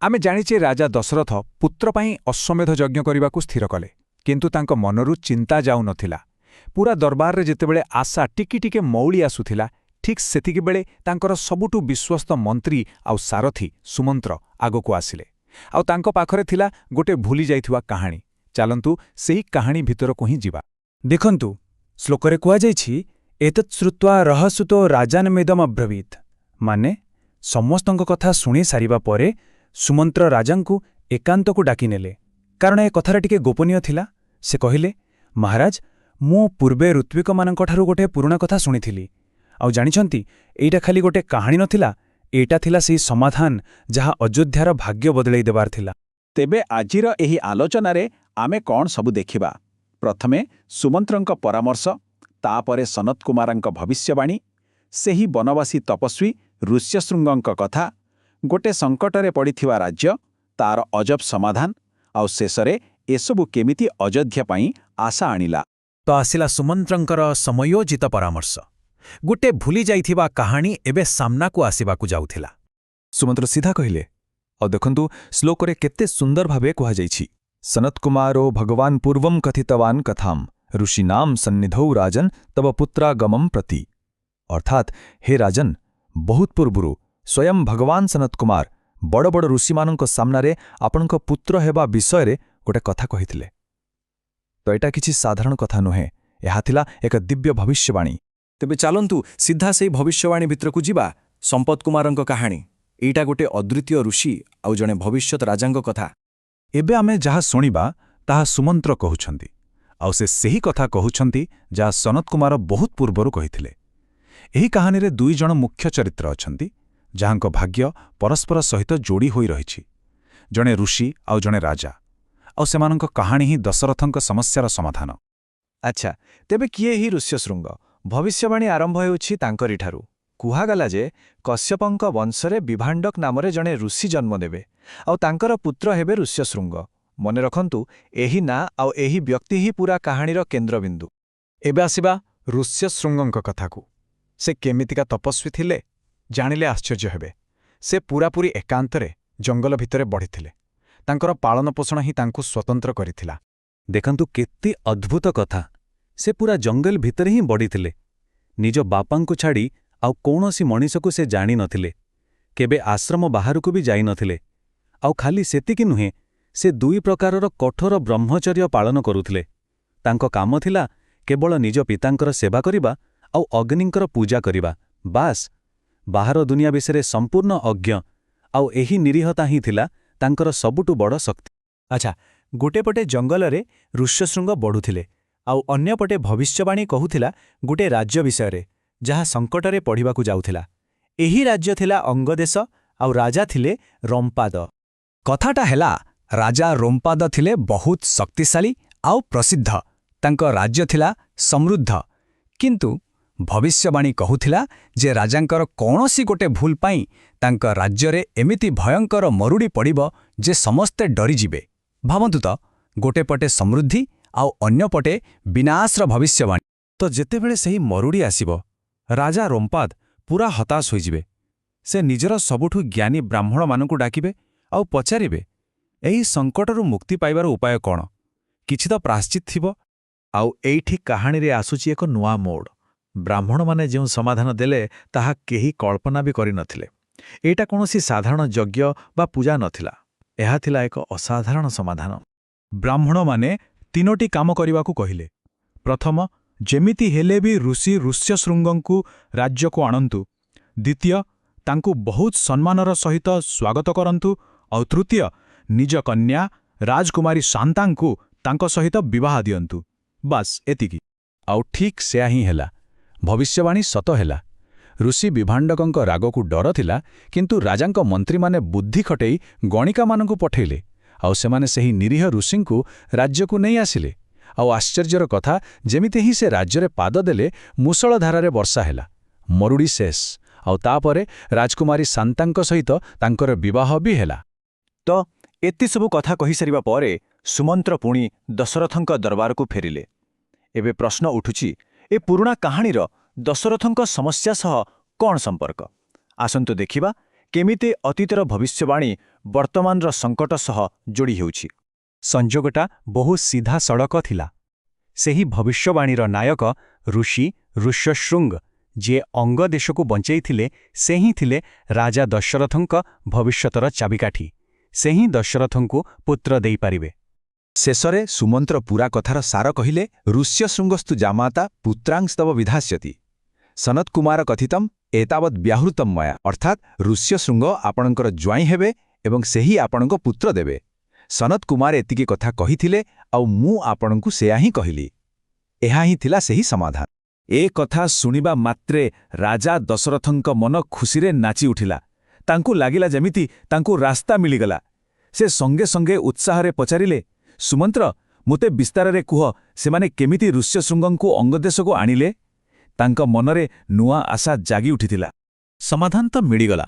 ଆମେ ଜାଣିଛେ ରାଜା ଦଶରଥ ପୁତ୍ର ପାଇଁ ଅଶ୍ୱମେଧ ଯଜ୍ଞ କରିବାକୁ ସ୍ଥିର କଲେ, କିନ୍ତୁ ତାଙ୍କ ମନରୁ ଚିନ୍ତା ଯାଉନଥିଲା। ପୁରା ଦରବାରରେ ଯେତେବେଳେ ଆଶା ଟିକେ ଟିକେ ମଉଳି ଆସୁଥିଲା, ଠିକ୍ ସେତିକିବେଳେ ତାଙ୍କର ସବୁଠୁ ବିଶ୍ୱସ୍ତ ମନ୍ତ୍ରୀ ଆଉ ସାରଥୀ ସୁମନ୍ତ୍ର ଆଗକୁ ଆସିଲେ। ଆଉ ତାଙ୍କ ପାଖରେ ଥିଲା ଗୋଟେ ଭୁଲି ଯାଇଥିବା କାହାଣୀ। ଚାଲନ୍ତୁ, ସେହି କାହାଣୀ ଭିତରକୁ ହିଁ ଯିବା। ଦେଖନ୍ତୁ, ଶ୍ଲୋକରେ କୁହାଯାଇଛି, "ଏତତ୍ ଶ୍ରୁତ୍ୱା ରହସୁତୋ ରାଜାନମିଦମବ୍ରବୀତ୍"। ମାନେ ସମସ୍ତଙ୍କ କଥା ଶୁଣି ସାରିବା ପରେ ସୁମନ୍ତ୍ର ରାଜାଙ୍କୁ ଏକାନ୍ତକୁ ଡାକିନେଲେ, କାରଣ ଏ କଥାଟା ଟିକେ ଗୋପନୀୟ ଥିଲା। ସେ କହିଲେ, "ମହାରାଜ, ମୁଁ ପୂର୍ବେ ଋତ୍ୱିକମାନଙ୍କଠାରୁ ଗୋଟେ ପୁରୁଣା କଥା ଶୁଣିଥିଲି। ଆଉ ଜାଣିଛନ୍ତି, ଏଇଟା ଖାଲି ଗୋଟେ କାହାଣୀ ନଥିଲା, ଏଇଟା ଥିଲା ସେଇ ସମାଧାନ ଯାହା ଅଯୋଧ୍ୟାର ଭାଗ୍ୟ ବଦଳେଇ ଦେବାର ଥିଲା।" ତେବେ ଆଜିର ଏହି ଆଲୋଚନାରେ ଆମେ କ'ଣ ସବୁ ଦେଖିବା? ପ୍ରଥମେ ସୁମନ୍ତ୍ରଙ୍କ ପରାମର୍ଶ, ତାପରେ ସନତକୁମାରଙ୍କ ଭବିଷ୍ୟବାଣୀ, ସେହି ବନବାସୀ ତପସ୍ୱୀ ଋଷ୍ୟଶୃଙ୍ଗଙ୍କ କଥା, ଗୋଟେ ସଙ୍କଟରେ ପଡ଼ିଥିବା ରାଜ୍ୟ, ତାର ଅଜବ ସମାଧାନ, ଆଉ ଶେଷରେ ଏସବୁ କେମିତି ଅଯୋଧ୍ୟା ପାଇଁ ଆଶା ଆଣିଲା। ତ ଆସିଲା ସୁମନ୍ତ୍ରଙ୍କର ସମୟୋଚିତ ପରାମର୍ଶ। ଗୋଟେ ଭୁଲି ଯାଇଥିବା କାହାଣୀ ଏବେ ସାମ୍ନାକୁ ଆସିବାକୁ ଯାଉଥିଲା। ସୁମନ୍ତ୍ର ସିଧା କହିଲେ, ଆଉ ଦେଖନ୍ତୁ ଶ୍ଲୋକରେ କେତେ ସୁନ୍ଦର ଭାବେ କୁହାଯାଇଛି, "ସନତ୍କୁମାରୋ ଭଗବାନ ପୂର୍ବಂ କଥିତବାନ କଥାମ୍ ଋଷୀଣାମ୍ ସନ୍ନିଧୌ ରାଜନ୍ ତବ ପୁତ୍ରାଗମମ୍ ପ୍ରତି।" ଅର୍ଥାତ୍ ହେ ରାଜନ, ବହୁତ ପୂର୍ବରୁ ସ୍ୱୟଂ ଭଗବାନ ସନତ୍କୁମାର ବଡ଼ ବଡ଼ ଋଷିମାନଙ୍କ ସାମ୍ନାରେ ଆପଣଙ୍କ ପୁତ୍ର ହେବା ବିଷୟରେ ଗୋଟେ କଥା କହିଥିଲେ। ତ ଏଇଟା କିଛି ସାଧାରଣ କଥା ନୁହେଁ, ଏହା ଥିଲା ଏକ ଦିବ୍ୟ ଭବିଷ୍ୟବାଣୀ। ତେବେ ଚାଲନ୍ତୁ, ସିଧା ସେଇ ଭବିଷ୍ୟବାଣୀ ଭିତରକୁ ଯିବା। ସମ୍ପଦ କୁମାରଙ୍କ କାହାଣୀ। ଏଇଟା ଗୋଟେ ଅଦ୍ୱିତୀୟ ଋଷି ଆଉ ଜଣେ ଭବିଷ୍ୟତ ରାଜାଙ୍କ କଥା। ଏବେ ଆମେ ଯାହା ଶୁଣିବା, ତାହା ସୁମନ୍ତ୍ର କହୁଛନ୍ତି। ଆଉ ସେ ସେହି କଥା କହୁଛନ୍ତି ଯାହା ସନତକୁମାର ବହୁତ ପୂର୍ବରୁ କହିଥିଲେ। ଏହି କାହାଣୀରେ ଦୁଇ ଜଣ ମୁଖ୍ୟ ଚରିତ୍ର ଅଛନ୍ତି, ଯାହାଙ୍କ ଭାଗ୍ୟ ପରସ୍ପର ସହିତ ଯୋଡ଼ି ହୋଇ ରହିଛି। ଜଣେ ଋଷି ଆଉ ଜଣେ ରାଜା। ଆଉ ସେମାନଙ୍କ କାହାଣୀ ହିଁ ଦଶରଥଙ୍କ ସମସ୍ୟାର ସମାଧାନ। ଆଚ୍ଛା, ତେବେ କିଏ ଏହି ଋଷ୍ୟଶୃଙ୍ଗ? ଭବିଷ୍ୟବାଣୀ ଆରମ୍ଭ ହେଉଛି ତାଙ୍କରିଠାରୁ। କୁହାଗଲା ଯେ କଶ୍ୟପଙ୍କ ବଂଶରେ ବିଭାଣ୍ଡକ ନାମରେ ଜଣେ ଋଷି ଜନ୍ମ ନେବେ ଆଉ ତାଙ୍କର ପୁତ୍ର ହେବେ ଋଷ୍ୟଶୃଙ୍ଗ। ମନେ ରଖନ୍ତୁ, ଏହି ନାଁ ଆଉ ଏହି ବ୍ୟକ୍ତି ହିଁ ପୁରା କାହାଣୀର କେନ୍ଦ୍ରବିନ୍ଦୁ। ଏବେ ଆସିବା ଋଷ୍ୟଶୃଙ୍ଗଙ୍କ କଥାକୁ। ସେ କେମିତିକା ତପସ୍ୱୀ ଥିଲେ, ଜାଣିଲେ ଆଶ୍ଚର୍ଯ୍ୟ ହେବେ। ସେ ପୂରାପୂରି ଏକାନ୍ତରେ ଜଙ୍ଗଲ ଭିତରେ ବଢ଼ିଥିଲେ। ତାଙ୍କର ପାଳନପୋଷଣ ହିଁ ତାଙ୍କୁ ସ୍ୱତନ୍ତ୍ର କରିଥିଲା। ଦେଖନ୍ତୁ, କେତେ ଅଦ୍ଭୁତ କଥା! ସେ ପୁରା ଜଙ୍ଗଲ ଭିତରେ ହିଁ ବଢ଼ିଥିଲେ। ନିଜ ବାପାଙ୍କୁ ଛାଡ଼ି ଆଉ କୌଣସି ମଣିଷକୁ ସେ ଜାଣିନଥିଲେ। କେବେ ଆଶ୍ରମ ବାହାରକୁ ବି ଯାଇନଥିଲେ। ଆଉ ଖାଲି ସେତିକି ନୁହେଁ, ସେ ଦୁଇ ପ୍ରକାରର କଠୋର ବ୍ରହ୍ମଚର୍ଯ୍ୟ ପାଳନ କରୁଥିଲେ। ତାଙ୍କ କାମ ଥିଲା କେବଳ ନିଜ ପିତାଙ୍କର ସେବା କରିବା ଆଉ ଅଗ୍ନିଙ୍କର ପୂଜା କରିବା, ବାସ୍। ବାହାର ଦୁନିଆ ବିଷୟରେ ସମ୍ପୂର୍ଣ୍ଣ ଅଜ୍ଞ। ଆଉ ଏହି ନିରୀହତା ହିଁ ଥିଲା ତାଙ୍କର ସବୁଠୁ ବଡ଼ ଶକ୍ତି। ଆଚ୍ଛା, ଗୋଟେ ପଟେ ଜଙ୍ଗଲରେ ଋଷ୍ୟଶୃଙ୍ଗ ବଢ଼ୁଥିଲେ ଆଉ ଅନ୍ୟପଟେ ଭବିଷ୍ୟବାଣୀ କହୁଥିଲା ଗୋଟେ ରାଜ୍ୟ ବିଷୟରେ, ଯାହା ସଙ୍କଟରେ ପଡ଼ିବାକୁ ଯାଉଥିଲା। ଏହି ରାଜ୍ୟ ଥିଲା ଅଙ୍ଗଦେଶ ଆଉ ରାଜା ଥିଲେ ରୋମପାଦ। କଥାଟା ହେଲା, ରାଜା ରୋମପାଦ ଥିଲେ ବହୁତ ଶକ୍ତିଶାଳୀ ଆଉ ପ୍ରସିଦ୍ଧ। ତାଙ୍କ ରାଜ୍ୟ ଥିଲା ସମୃଦ୍ଧ। କିନ୍ତୁ ଭବିଷ୍ୟବାଣୀ କହୁଥିଲା ଯେ ରାଜାଙ୍କର କୌଣସି ଗୋଟେ ଭୁଲ ପାଇଁ ତାଙ୍କ ରାଜ୍ୟରେ ଏମିତି ଭୟଙ୍କର ମରୁଡ଼ି ପଡ଼ିବ ଯେ ସମସ୍ତେ ଡରିଯିବେ। ଭାବନ୍ତୁ ତ, ଗୋଟେ ପଟେ ସମୃଦ୍ଧି ଆଉ ଅନ୍ୟପଟେ ବିନାଶର ଭବିଷ୍ୟବାଣୀ। ତ ଯେତେବେଳେ ସେହି ମରୁଡ଼ି ଆସିବ, ରାଜା ରୋମପାଦ ପୁରା ହତାଶ ହୋଇଯିବେ। ସେ ନିଜର ସବୁଠୁ ଜ୍ଞାନୀ ବ୍ରାହ୍ମଣମାନଙ୍କୁ ଡାକିବେ ଆଉ ପଚାରିବେ, ଏହି ସଙ୍କଟରୁ ମୁକ୍ତି ପାଇବାର ଉପାୟ କ'ଣ? କିଛି ତ ପ୍ରାୟଶ୍ଚିତ ଥିବ। ଆଉ ଏଇଠି କାହାଣୀରେ ଆସୁଛି ଏକ ନୂଆ ମୋଡ଼। ବ୍ରାହ୍ମଣମାନେ ଯେଉଁ ସମାଧାନ ଦେଲେ, ତାହା କେହି କଳ୍ପନା ବି କରିନଥିଲେ। ଏଇଟା କୌଣସି ସାଧାରଣ ଯଜ୍ଞ ବା ପୂଜା ନଥିଲା। ଏହା ଥିଲା ଏକ ଅସାଧାରଣ ସମାଧାନ। ବ୍ରାହ୍ମଣମାନେ ତିନୋଟି କାମ କରିବାକୁ କହିଲେ। ପ୍ରଥମ, ଯେମିତି ହେଲେ ବି ଋଷି ଋଷ୍ୟଶୃଙ୍ଗଙ୍କୁ ରାଜ୍ୟକୁ ଆଣନ୍ତୁ। ଦ୍ୱିତୀୟ, ତାଙ୍କୁ ବହୁତ ସମ୍ମାନର ସହିତ ସ୍ୱାଗତ କରନ୍ତୁ। ଆଉ ତୃତୀୟ, ନିଜ କନ୍ୟା ରାଜକୁମାରୀ ଶାନ୍ତାଙ୍କୁ ତାଙ୍କ ସହିତ ବିବାହ ଦିଅନ୍ତୁ। ବାସ୍, ଏତିକି। ଆଉ ଠିକ୍ ସେୟା ହିଁ ହେଲା। ଭବିଷ୍ୟବାଣୀ ସତ ହେଲା। ଋଷି ବିଭାଣ୍ଡକଙ୍କ ରାଗକୁ ଡର ଥିଲା, କିନ୍ତୁ ରାଜାଙ୍କ ମନ୍ତ୍ରୀମାନେ ବୁଦ୍ଧି ଖଟେଇ ଗଣିକାମାନଙ୍କୁ ପଠେଇଲେ ଆଉ ସେମାନେ ସେହି ନିରୀହ ଋଷିଙ୍କୁ ରାଜ୍ୟକୁ ନେଇ ଆସିଲେ। ଆଉ ଆଶ୍ଚର୍ଯ୍ୟର କଥା, ଯେମିତି ହିଁ ସେ ରାଜ୍ୟରେ ପାଦ ଦେଲେ, ମୂଷଳଧାରାରେ ବର୍ଷା ହେଲା, ମରୁଡ଼ି ଶେଷ। ଆଉ ତାପରେ ରାଜକୁମାରୀ ଶାନ୍ତାଙ୍କ ସହିତ ତାଙ୍କର ବିବାହ ବି ହେଲା। ତ ଏତେ ସବୁ କଥା କହିସାରିବା ପରେ ସୁମନ୍ତ୍ର ପୁଣି ଦଶରଥଙ୍କ ଦରବାରକୁ ଫେରିଲେ। ଏବେ ପ୍ରଶ୍ନ ଉଠୁଛି, ଏ ପୁରୁଣା କାହାଣୀର ଦଶରଥଙ୍କ ସମସ୍ୟା ସହ କ'ଣ ସମ୍ପର୍କ? ଆସନ୍ତୁ ଦେଖିବା କେମିତି ଅତୀତର ଭବିଷ୍ୟବାଣୀ ବର୍ତ୍ତମାନର ସଙ୍କଟ ସହ ଯୋଡ଼ି ହେଉଛି। ସଂଯୋଗଟା ବହୁ ସିଧାସଳଖ ଥିଲା। ସେହି ଭବିଷ୍ୟବାଣୀର ନାୟକ ଋଷି ଋଷ୍ୟଶୃଙ୍ଗ, ଯିଏ ଅଙ୍ଗ ଦେଶକୁ ବଞ୍ଚେଇଥିଲେ, ସେ ହିଁ ଥିଲେ ରାଜା ଦଶରଥଙ୍କ ଭବିଷ୍ୟତର ଚାବିକାଠି। ସେ ହିଁ ଦଶରଥଙ୍କୁ ପୁତ୍ର ଦେଇପାରିବେ। ଶେଷରେ ସୁମନ୍ତ୍ର ପୂରା କଥାର ସାର କହିଲେ, ଋଷ୍ୟଶୃଙ୍ଗସ୍ତୁ ଜାମାତା ପୁତ୍ରାଂସ୍ତବ ବିଧାସ୍ୟତି। ସନତ୍କୁମାର କଥିତମ୍ ଏତାବତ୍ ବ୍ୟାହୃତମ୍ ମୟା। ଅର୍ଥାତ୍ ଋଷ୍ୟଶୃଙ୍ଗ ଆପଣଙ୍କର ଜ୍ୱାଇଁ ହେବେ ଏବଂ ସେହି ଆପଣଙ୍କ ପୁତ୍ର ଦେବେ। ସନତ୍କୁମାର ଏତିକି କଥା କହିଥିଲେ, ଆଉ ମୁଁ ଆପଣଙ୍କୁ ସେୟା ହିଁ କହିଲି। ଏହା ହିଁ ଥିଲା ସେହି ସମାଧାନ। ଏ କଥା ଶୁଣିବା ମାତ୍ରେ ରାଜା ଦଶରଥଙ୍କ ମନ ଖୁସିରେ ନାଚି ଉଠିଲା। ତାଙ୍କୁ ଲାଗିଲା ଯେମିତି ତାଙ୍କୁ ରାସ୍ତା ମିଳିଗଲା। ସେ ସଙ୍ଗେ ସଙ୍ଗେ ଉତ୍ସାହରେ ପଚାରିଲେ, ସୁମନ୍ତ୍ର, ମୋତେ ବିସ୍ତାରରେ କୁହ, ସେମାନେ କେମିତି ଋଷ୍ୟଶୃଙ୍ଗଙ୍କୁ ଅଙ୍ଗଦେଶକୁ ଆଣିଲେ? ତାଙ୍କ ମନରେ ନୂଆ ଆଶା ଜାଗି ଉଠିଥିଲା। ସମାଧାନ ତ ମିଳିଗଲା,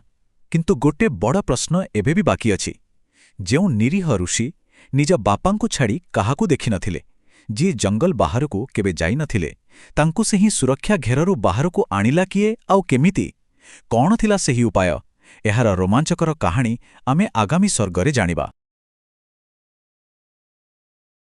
କିନ୍ତୁ ଗୋଟେ ବଡ଼ ପ୍ରଶ୍ନ ଏବେ ବି ବାକି ଅଛି। ଯେଉଁ ନିରୀହ ଋଷି ନିଜ ବାପାଙ୍କୁ ଛାଡ଼ି କାହାକୁ ଦେଖିନଥିଲେ, ଯିଏ ଜଙ୍ଗଲ ବାହାରକୁ କେବେ ଯାଇନଥିଲେ, ତାଙ୍କୁ ସେହି ସୁରକ୍ଷା ଘେରରୁ ବାହାରକୁ ଆଣିଲା କିଏ ଆଉ କେମିତି? କ'ଣ ଥିଲା ସେହି ଉପାୟ? ଏହାର ରୋମାଞ୍ଚକର କାହାଣୀ ଆମେ ଆଗାମୀ ସର୍ଗରେ ଜାଣିବା।